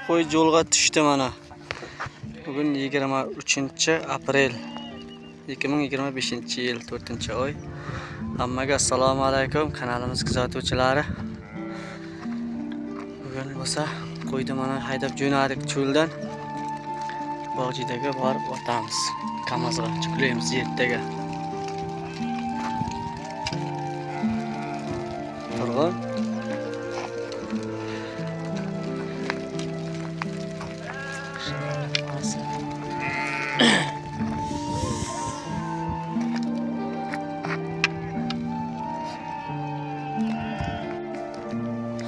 Qo'y yo'lga tushdi mana. Bugun 23 aprel 2025-yil 4-oy. Hammaga assalomu alaykum, kanalimiz kuzatuvchilari. Bugun bo'lsa qo'yni mana haydab jo'nadik cho'ldan. Bog'jidaga borib otamiz. Kamazga yuklaymiz ertaga. Turg'un.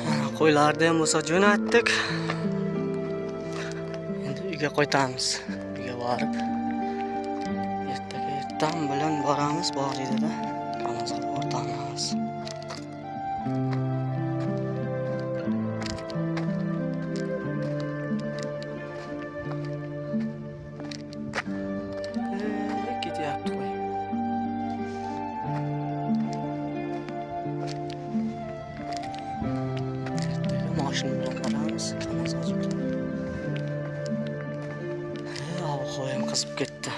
Mana qo'ylarni ham bo'lsa jo'natdik. Endi uyga qaytamiz. Uyga borib ertaga ertam bilan boramiz Bog'jidada Kamazga ortamiz. Ketyapti qo'y. Ertaga mashina bilan boramiz, Kamazga yuklab. Ob havo ham qizib ketdi.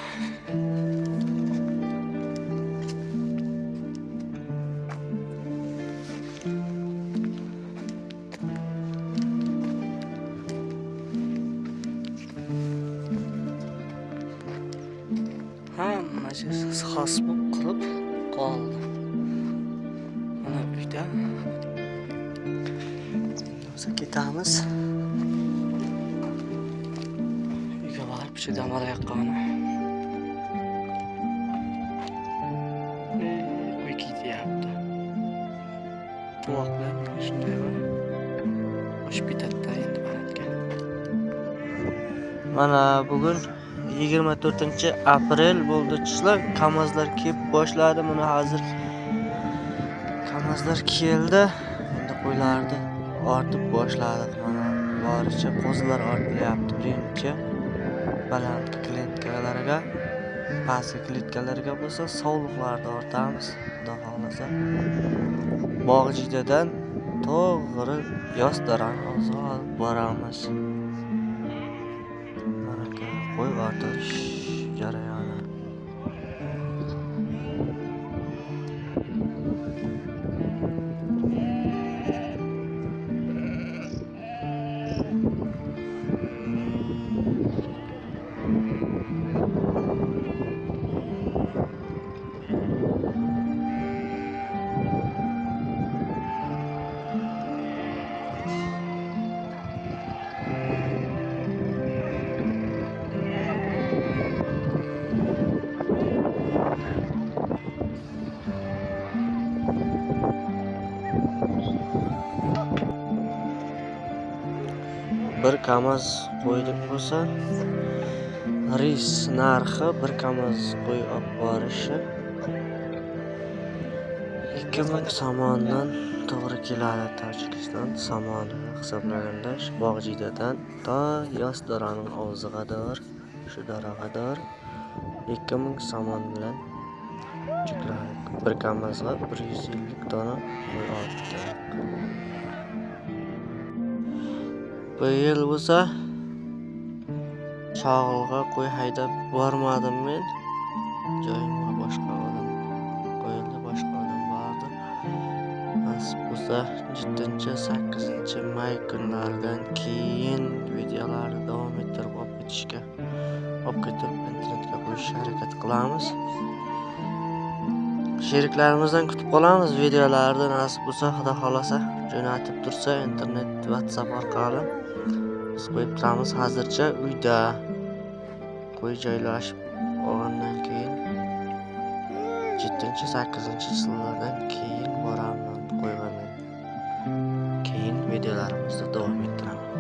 Hammasi xos bo'lib qurib qoldi. Mana uyda. Endi bo'lsa ketamiz. Uyga borib shu dam olayotgani. Uy ketyapti. Tuvoq bilan mana shunday oshib ketadi endi balandga. Mana bugun 24 aprel bo'ldi. Chislar Kamazlar kelib boshladi. Mana hozir Kamazlar keldi. Endi qo'ylarni ortib boshladik. Mana boricha qo'zilar ortilyapti birinchi. Baland kletkalarga, pastki kletkalarga bo'lsa sovliqlarni ortamiz, Xudo xohlasa. Bog'jidadan to'g'ri Yosdarani og'ziga olib boramiz. Mana qo'y ortish jarayoni. Bir Kamaz qo'ydik bo'lsa, ris narxi bir Kamaz qo'y olib borishi 2000 somondan to'g'ri keladi. Tojikiston somoniga hisoblaganda shu Bog'jidadan to Yosdaraning og'ziga, shu darag'ador 2000 somon bilan yukladik. Bir Kamazga 150 dona qo'y ortdik. Bu yil bo'lsa Chog'ilg'a qo'y haydab bormadim men. Joyimga boshqa odam qo'yildi, boshqa odam bordi. Nasib bo'lsa 7-8 may kunlaridan keyin videolarni davom ettirib olib ketishga, olib ketib internetga qo'yishga harakat qilamiz. Sheriklarimizdan kutib qolamiz videolarni, nasib bo'lsa, Xudo xohlasa jo'natib tursa internet, WhatsApp orqali biz qo'yib turamiz. Hozircha uyda qo'y joylashib olgandan keyin 7-8 yillardan keyin boraman qo'yga men. Keyin videolarimizni davom ettiraman.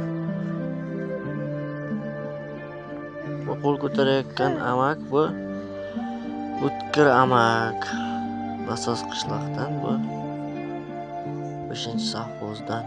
Bu qo'l ko'tarayotgan amak bu o'tkir amak. Nasos qishloqdan bu 5-sovxozdan.